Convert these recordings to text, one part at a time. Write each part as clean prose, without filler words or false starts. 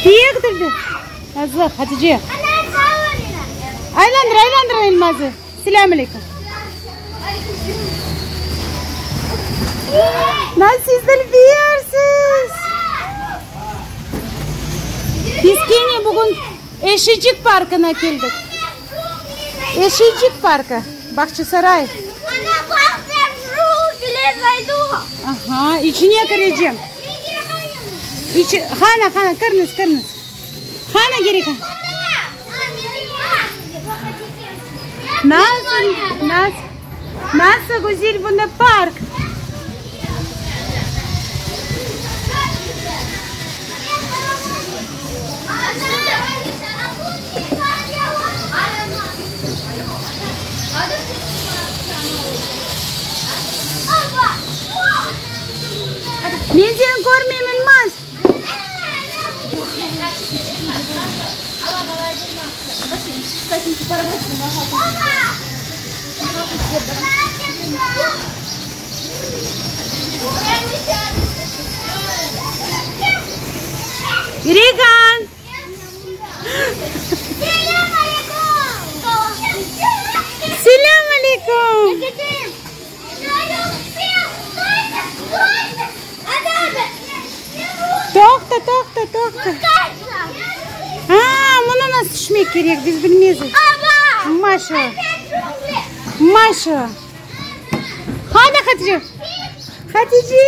Pek dülber. Nazlı, Hatice. Aylandır, aylandır Elmazı. Selâm aleyküm. Nasıl siz dülbersiz. Biz kene bugün Eşecik parkına keldik. Eşecik parkı, Bağçasaray. Aha, içine kirecem. İçi, qana, qana, kiriñiz, kiriñiz. Qana, kerek. Nasıl, nasıl, nasıl güzel bunda park. Men seni körmeyim, Elmaz. Rigan! Selâm aleyküm! Toqta, toqta, toqta. A, mına nasıl tüşmek kerek, biz bilmezmiz. Maşa. Maşa. Qana Hatice? Hatice!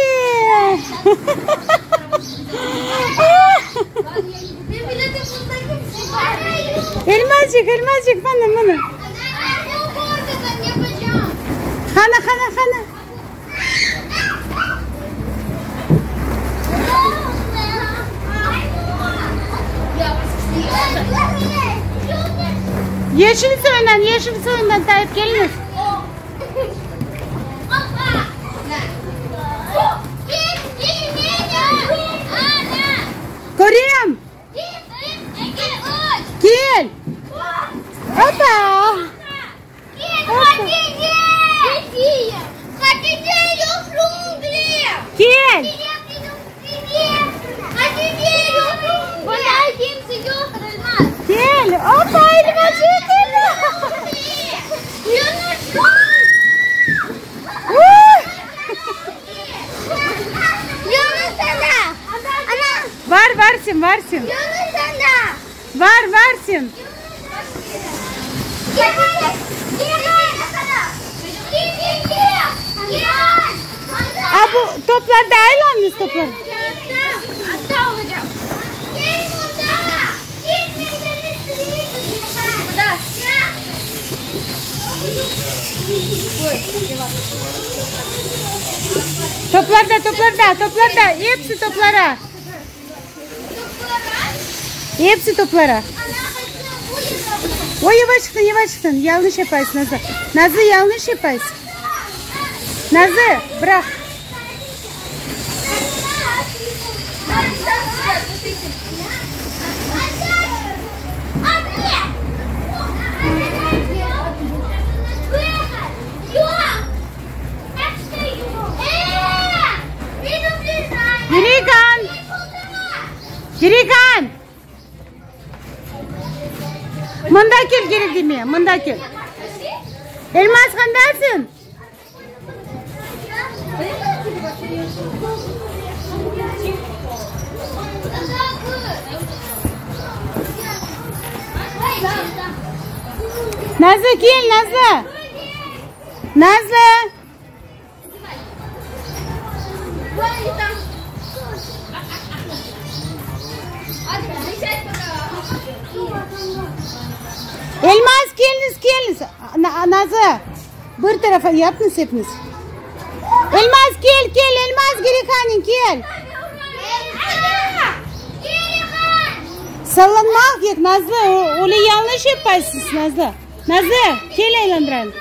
Elmazcik, Elmazcik, mına, mına. Qana, qana, qana. Yeşil soyundan, yeşil soyundan tayıp keliñiz. Körem! Kel! Opa! Kel! Kel! Opa, Elmacıq keldi! Var, var sen, var sen. Var, var sen. A bu toplarda aylanıñız toplar. Toplarda, toplarda, toplarda, episi toplara. Episi toplara. Oy, yavaş çıqtın, yavaş çıqtın. Yañlış yapaysıñ, Nazlı. Nazlı, yañlış yapaysıñ. Nazlı, bıraq. Girigan! Girigan! Mında kel, kerek deme, mında kel. Elmaz, qandasıñ? Nazlı, kel, Nazlı! Nazlı! Elmaz, keliñiz, keliñiz. Nazlı, bir tarafa yapıñız epiñiz. Elmaz, kel, kel, Elmaz, Girihanen, kel. Sallanmaq kerek, Nazlı, öyle yañlış yapaysız, Nazlı. Nazlı, kel aylandırayım.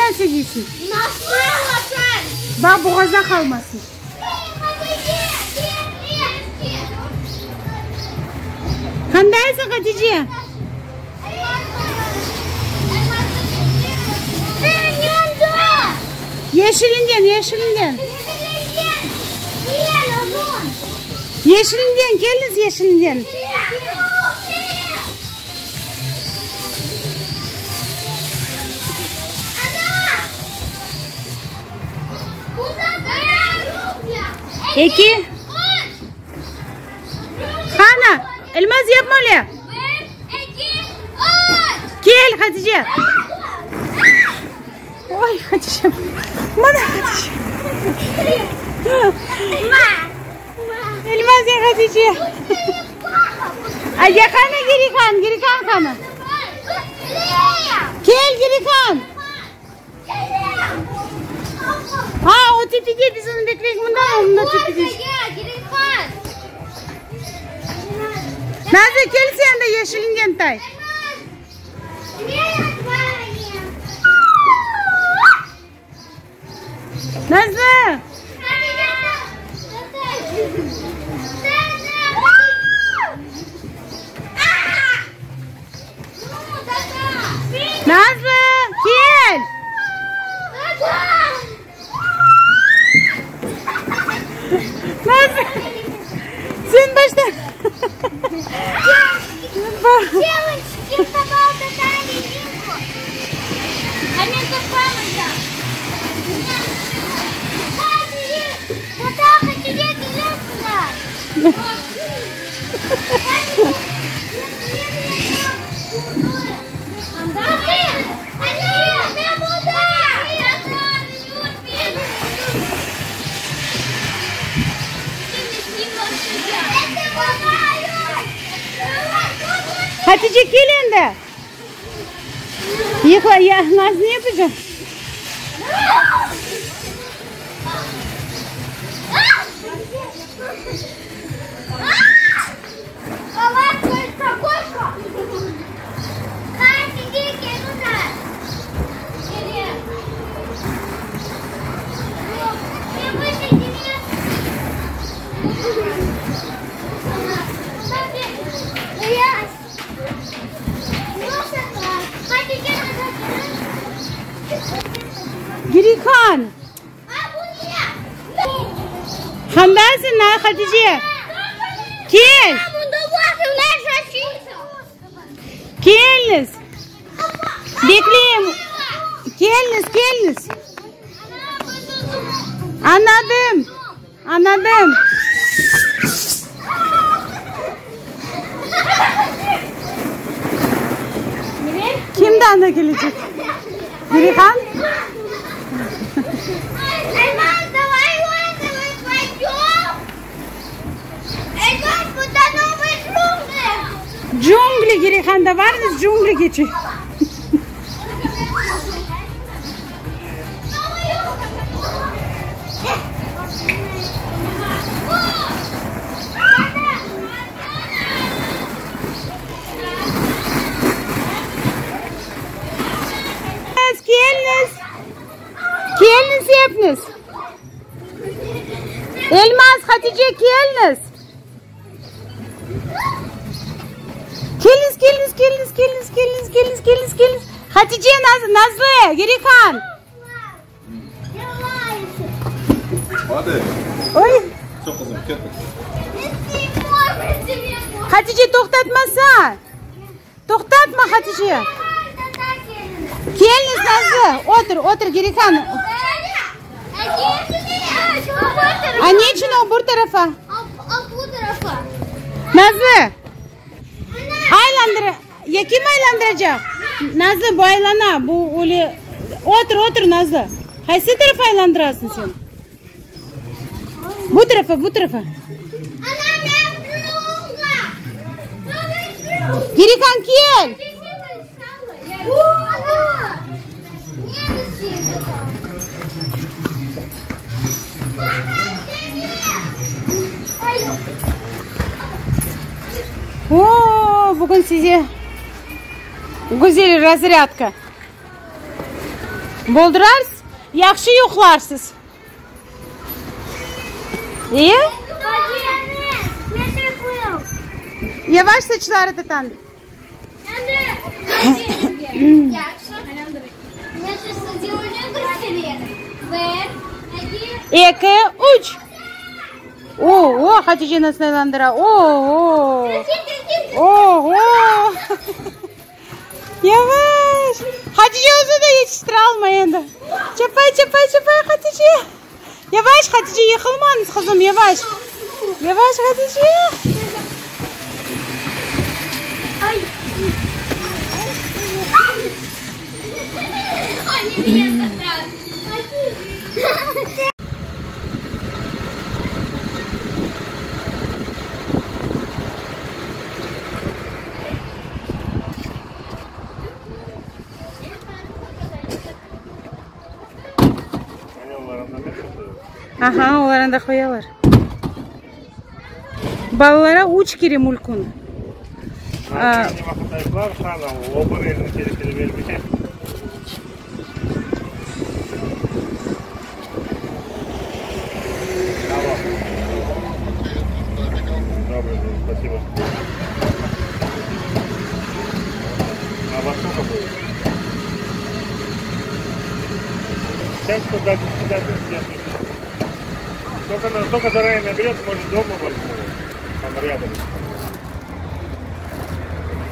Nasıl yeysiñ? Baq, boğazda qalmasın. Qandaysıñ, Hatice? Yeşilinden, yeşilinden. Yeşilinden, keliñiz yeşilinden. Eki. Qana, Elmaz, yapma öyle. Kel, Hatice. Oy, Hatice. Mına, Hatice. Elmaz ya Hatice. Ay, qana Girihan, Girihan qana. Kel, Girihan. Ha, o tepede biz onı bekleyik mında, o mında tepede. Nazlı, kel sen de yeşilinden tay. Nazlı! Nazlı, kel! Nazlı, sen başta. Hatice, kel endi. Yıqla, ya, Naz ne yapacaq? Girihan! Qandaysıñ, Hatice? Kel! Keliñiz! Bekleyim! Keliñiz, keliñiz! Añladım! Añladım! Kim daa kelecek? Girihan? Cüngli, Girihan da barmız, cüngli keçeyik. Keliñiz, keliñiz epiñiz. Elmaz, Hatice, keliñiz. Keliñiz, keliñiz, keliñiz, keliñiz, keliñiz, keliñiz, keliñiz, keliñiz. Hatice, Naz, Nazlı, Girihan. Hadi. Oy. Çok kızım, gel. Hatice, toqtatmasa. Toqtatma, Hatice. Keliñiz, Nazlı. Otur, otur, Girihan. A neçün o bir tarafa? Nazlı. Aylandır. Ya kim aylandıracaq? Nazlı, bu aylana. Bu öyle. Otur, otur, Nazlı. Qaysı tarafa aylandırasıñ sen? Bu tarafa, bu tarafa. Girihan, kel! O, bugün size güzel razrâdka. Boldurarsız, yahşı yuqlarsız. E? Yavaş saçları tatan. Eki, üç. O-o, Hatice nasıl aylandıra. O-o. O-o. Yavaş. Hatice özü de yetiştire almay endi. Çapay, çapay, çapay, Hatice. Yavaş, Hatice, yıqılmañız, qızım, yavaş. Yavaş, Hatice. Aha, olar anda qoyalar. Balalara üç kere mülkün.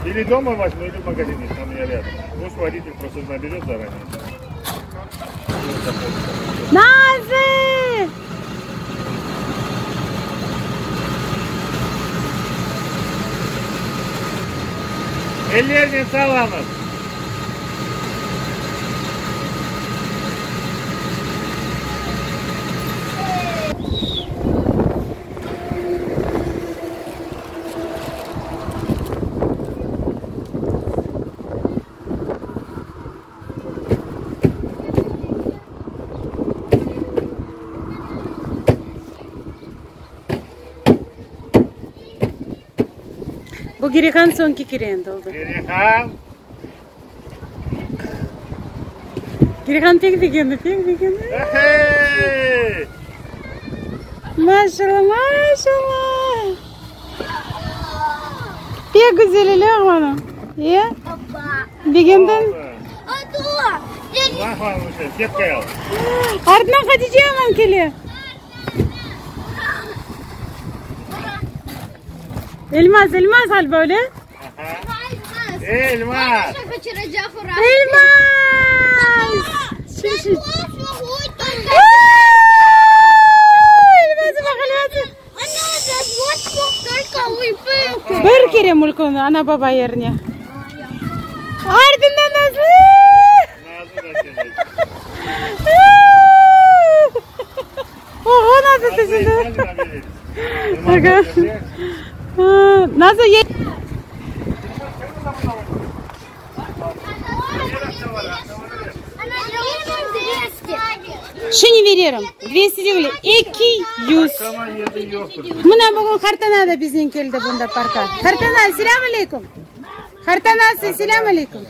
Или дома возьму, или в магазине, там я рядом. Пусть водитель просто наберет заранее. Nazlı! Ellernen sallanıñ. Bu Girihan soñki kere endi oldı. Girihan! Girihan pek begendi, pek begendi. Ehey! Maşallah, maşallah! Pek güzel öyle oğlanım. E? Begendiñ? Artına Hatice aman kele. Elmaz, Elmaz ğaliba öyle? Elmaz! Elmaz! Şu, şu. Elmaz, baq, Elmaz. Bir kere mülkün ana-baba yerine. Artından Nazlı! Nazlı da keldi. Oho, Nazlı tizildi. Nazlı, ye. Şimdi veririm. Dvesti degil, 200. Mına bugün qartana da biznen keldi bunda parkqa. Qartana, selâm aleyküm. Qartanası, selâm aleyküm.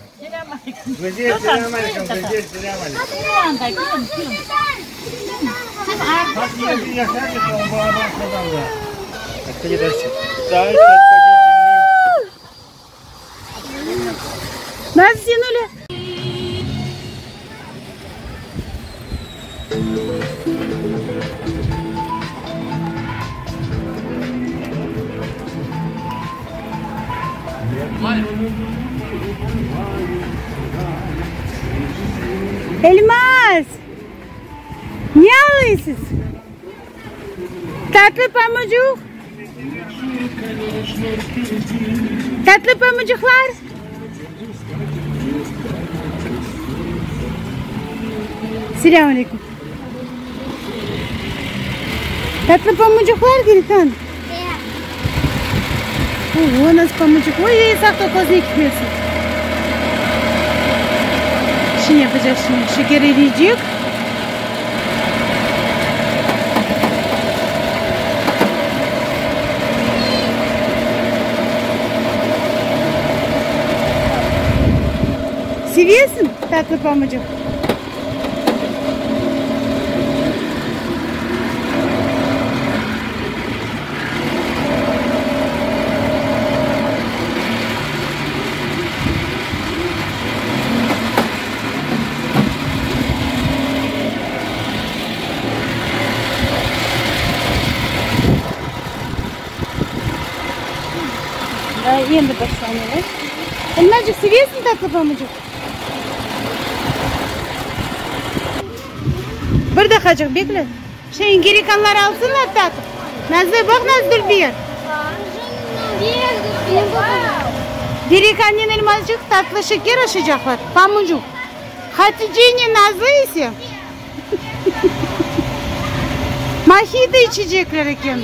Güzel, selâm aleyküm, güzel, selâm aleyküm. Nasıl sen öyle? Elmaz! Ne ağlaysız? Tatlı pamucuq? Tatlı pamucuqlar? Selâm aleyküm. Tatlı pamucuqlar Gültan. O, nasıl pamucuq. Oy, oy, saqla közüne ketmesin. Şimdi yapacağız şimdi. Şeker eriycek. Sevesiñ tatlı pamucuq? Endi başlanıyor. Elmacıq, sevesiñ tatlı pamuçıq? Bir daqacıq bekle. Şeyin gerikanlar alsınlar tatıp. Nazlı, baq nasıl dülber. Gerikannen Elmazcıq tatlı şeker aşacaqlar, pamucuq. Haticenen Nazlı ise mohito içecekler eken.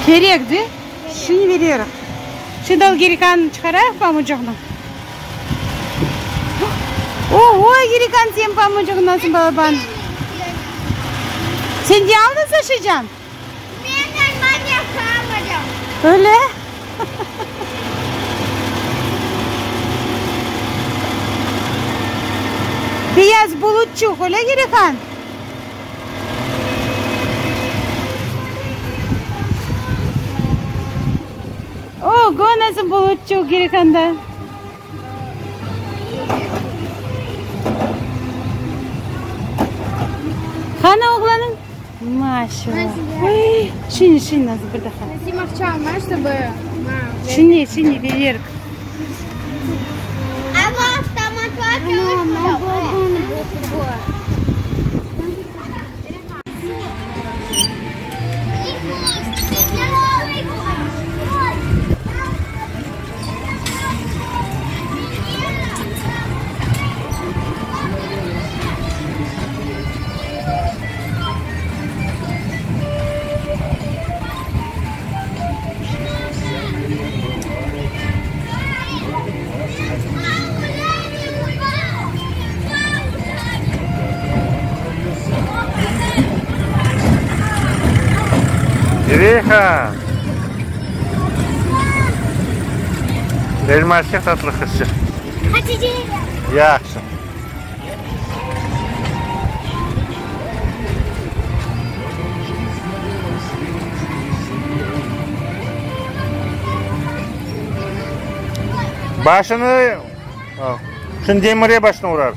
Kerek, de? Şimdi bererik. Şimdi al Gerikanı çıqarayıq pamucuqnı. Oho, Gerikan, sen pamucuğın nasıl balaban. Sen yalıñız aşacañ? Men elma yaşamadım. Öyle? Beyaz bulutçuq, öyle Gerikan? Ogo, nasıl bulutçuq Gerikanda. Qani oğlanıñ? Maşallah. Şimdi, şimdi, Nazlı, bir daha. Şimdi, şimdi, bererik. Züleyha! Elmaçıq tatlı qızçıq. Hatice. Yahşı. Başını, şimdi demire başını urar.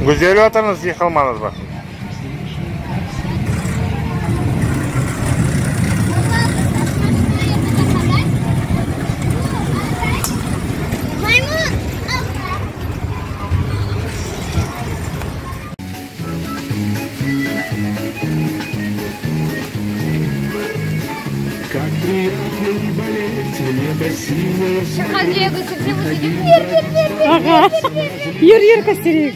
Güzel oturıñız, yıqılmañız baqayım. Aha. Yür, yür köstereyik.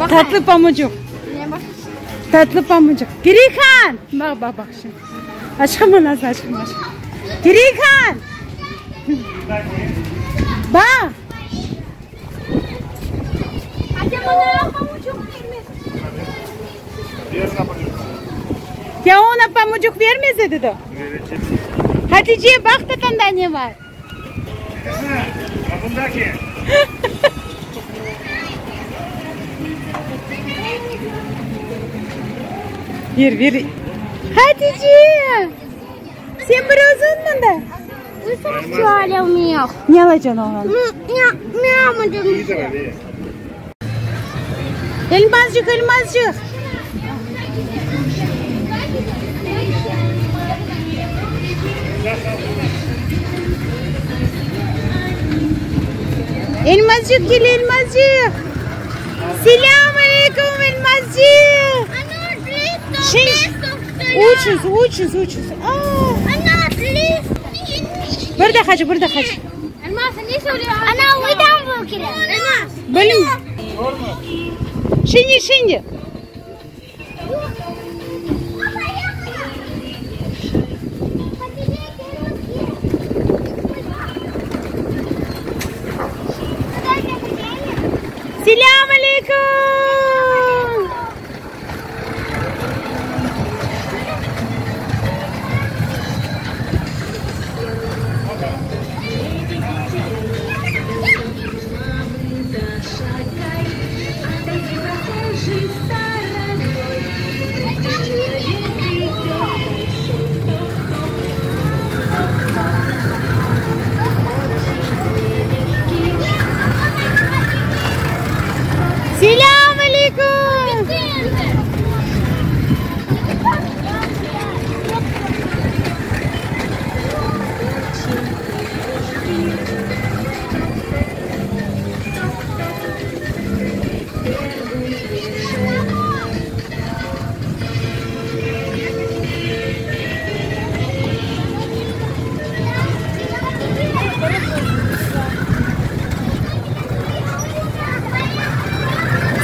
Tatlı pamuçıq. Tatlı pamuçıq. Gireyhan! Baq, baq, baq şimdi. Aşqım, Nazlı, aşqım, aşqım. Gireyhan! Baq! Ya oña pamuçıq vermez edi de. Hatice, baq tatanda ne bar. Ver, ver. Hatice! Sen bir özüñ mında? Ne alacañ oğlan? Elmazcıq, Elmazcıq! Elmazcıq, kel, Elmazcıq! Selâm aleyküm, Elmazcıq! Uçuz, uçuz, uçuz. Bir daqaçıq, bir daqaçıq. Bilmeyim. Şimdi, şimdi. Selâm aleyküm! Selâm aleyküm!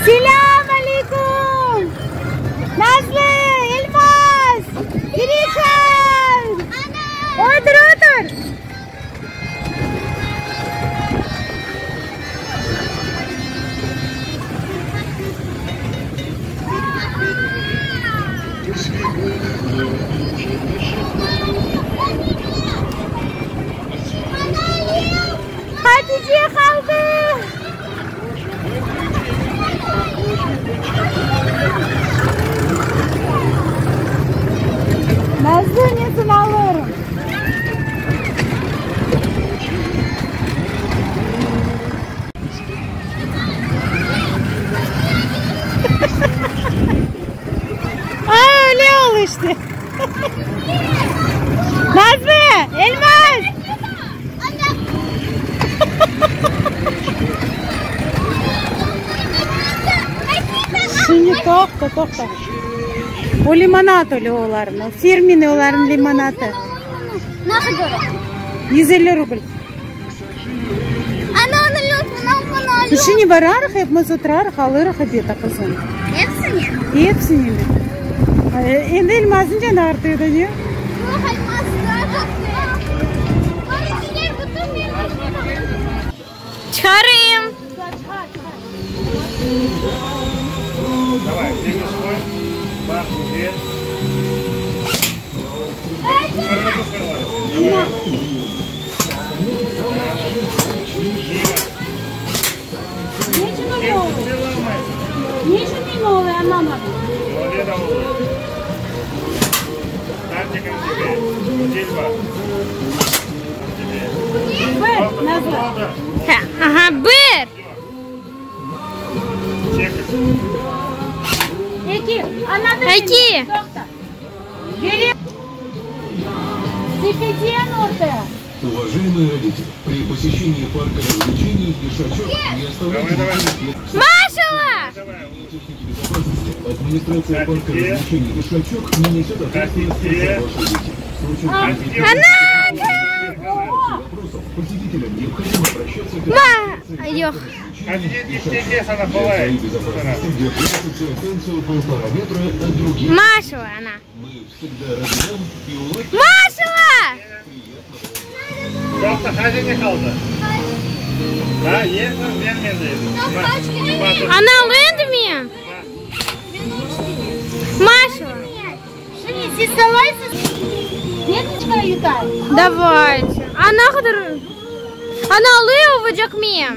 Selâm aleyküm! Nazlı, Elmaz, Girihan! Otur, otur! Hatice qaldı! Nazlı, nesini alırım? Ay, öyle oldu işte. Nazlı, Elmaz. Şimdi toqta, toqta. O limonad öyle olarnıñ, o firmenıy olarnıñ limonadı. 150 rubl. Şimdi bararıq, epimiz oturarıq, alırıq ebet, qızım. Epsini? Epsini. Endi Elmaznıñ canı ağırtıyor da, ne? Çıqarayım. Neçün öyle oldı? Neçün neyme oldı, añlamadım. Bir, Nazlı. Aha, bir. Eki. Anladım. Eki. Toqta. Bere. Tepeden ortaya. Maşalla! Ana! Ma! Yoq. Maşalla, ana! Maşalla! Ana, endi men. Maşalla! Davayte. Ana qadar. Ana alıy olacaq men.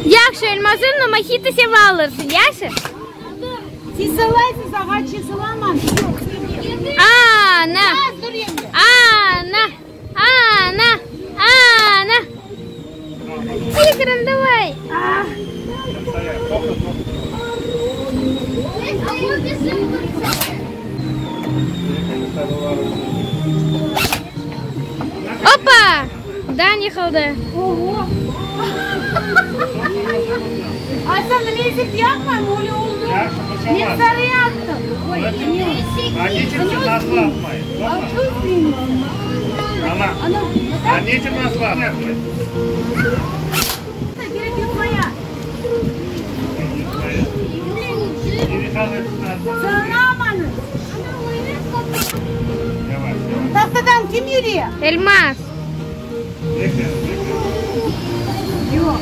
Yahşı, Elmazın, mojito seva alırsıñ, yahşı? Ana! Ana! Ana! Ana! Ikram, davay! Opa! Daa ne qaldı? Tahtadan kim yürüye? Elmaz. Yoq.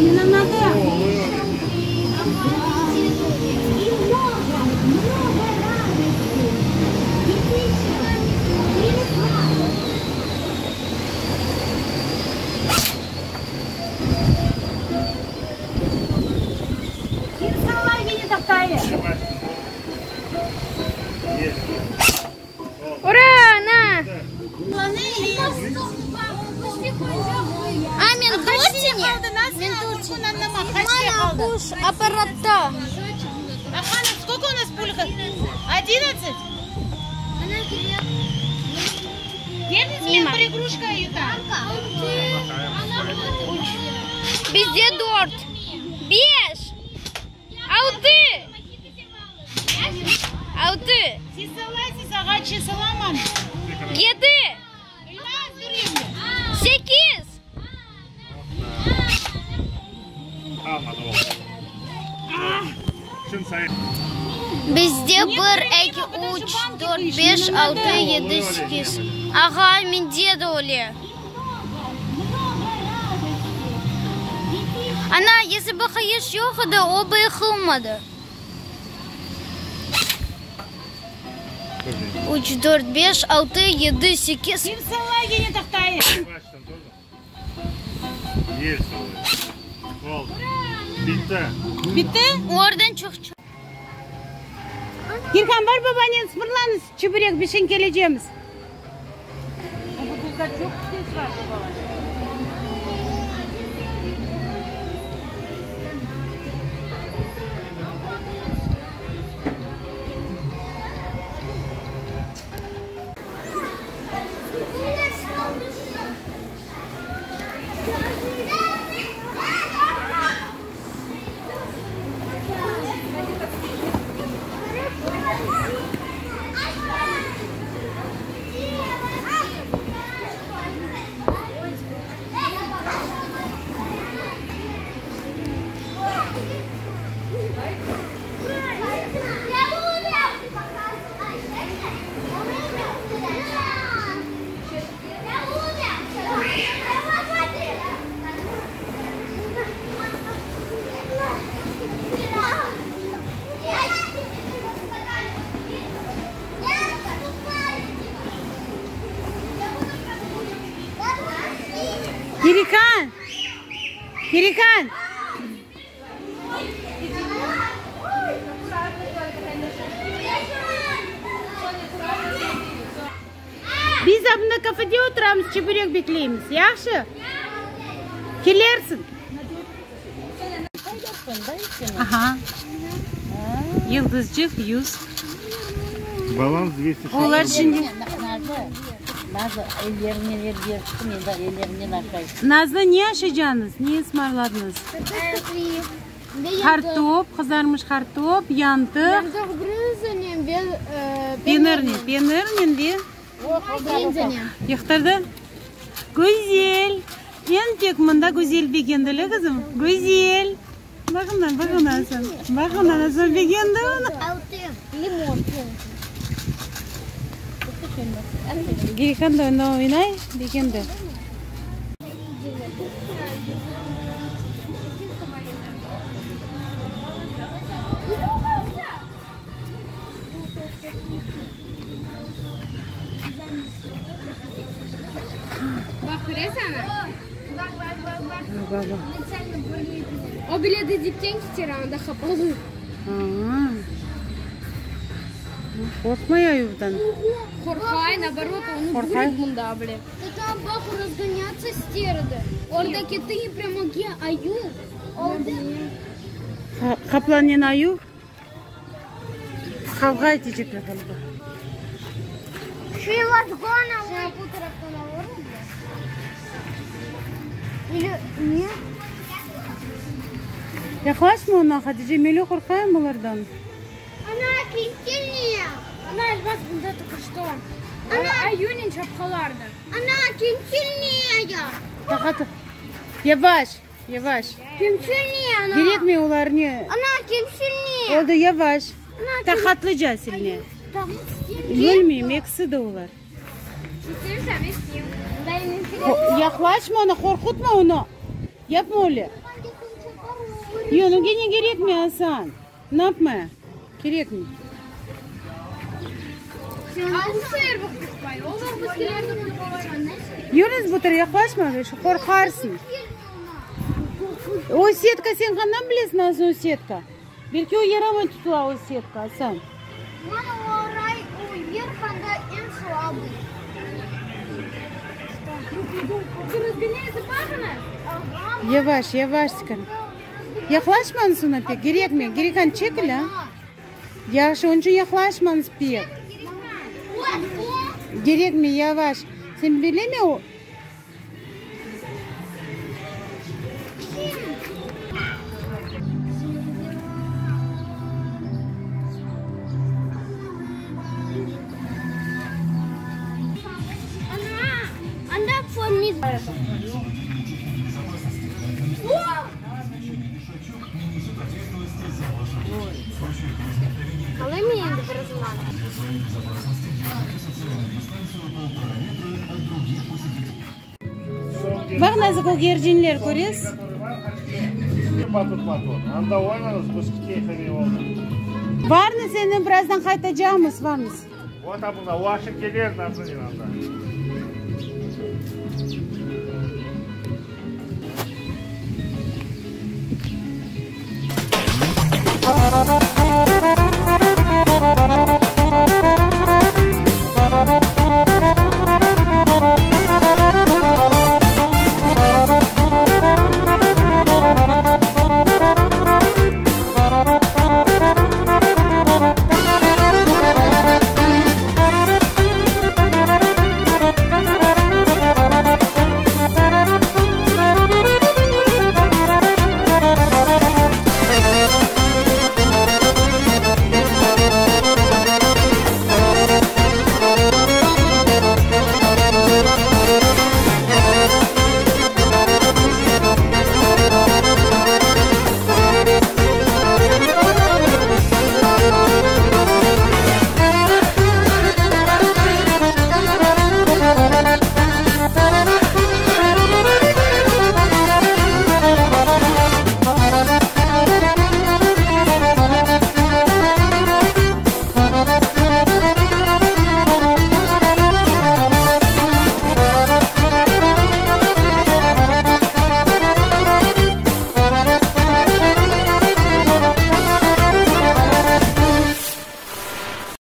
Men añladım. Kim sallay meni tahtayı? Ura, ana! A, men Turçine. Men Turçine. Mana quş apparatta. Аханов, сколько у нас пулька? 11? Бердіңіз bir игрушка yuta. Bizde dört. Beş. Altı. Altı. Siz sallaysız, ağaç sallaman. Yedi. Elnaz, dur endi. Sekiz. Bizde bir, eki, üç, dört, beş, altı, yedi, sekiz. Ağa, mende de öyle. Ana, esi bir qayış yoq edi, o yıqılmadı. Üç, dört, beş, altı, yedi, sekiz. Kim sallay gene tahtayı? Bitti? Oradan çoq çoq. Kirhan, bar babanen sımarlañız çiberek, biz şimdi kelecemiz. Kirikan! Kirikan! Biz mında kafede oturamız, çiberek bekleymiz. Yahşı? Kelersiñ. Aha. Yıldızcıq 100. Баланс 260 Olar şimdi. Nazlı, ne aşaycañız? Ne ısmarladıñız? Qartop, qızarmış qartop, yantıq. Penirnen, penirnen ve yıqtırdı. Güzel! Eñ pek mında Güzel begendi, qızım? Güzel! Baqın, baqın, Asan. Baqın, Asan begendi onı. Girikan da onda oynay, begendi. Baq, köreseñmi? O bile de dipten keter, anda qapalı. Qorqmay ayuvdan. Qorqay, naoborot, onı Qorqay? bürük mında bile. Qaplannen ayuv qavğa etecekler ğaliba. Yaqlaşma oña, Hatice, Melü qorqayım olardan. Taqat, yavaş, yavaş. Kerekmey olar ne? Oldı, yavaş. Taqatlıca silme. Bilmeyim, ekisi de olar. Yaqlaşma ona, qorqutma onı. Yapma öyle. Yoq, nu kene kerekmey, Asan. Napma, kerekmey. Yürüñiz bu tarafa, yaqlaşma, qorqarsıñ. O setka, sen qandan bilesiñ, nasıl o setka? Belki o yaramay tutula o setka, Asan. Yavaş, yavaş, Yaqlaşmañız oña pek, kerekmey. Kerekan, çekil, a. Yahşı, onıñ içün yaqlaşmañız pek. Kerekmey, yavaş. Sen bileme o. Alayım endi bir zaman. Baq nasıl kögercinler, köresiz? Varnız, endi birazdan qaytacaqmız, varnız.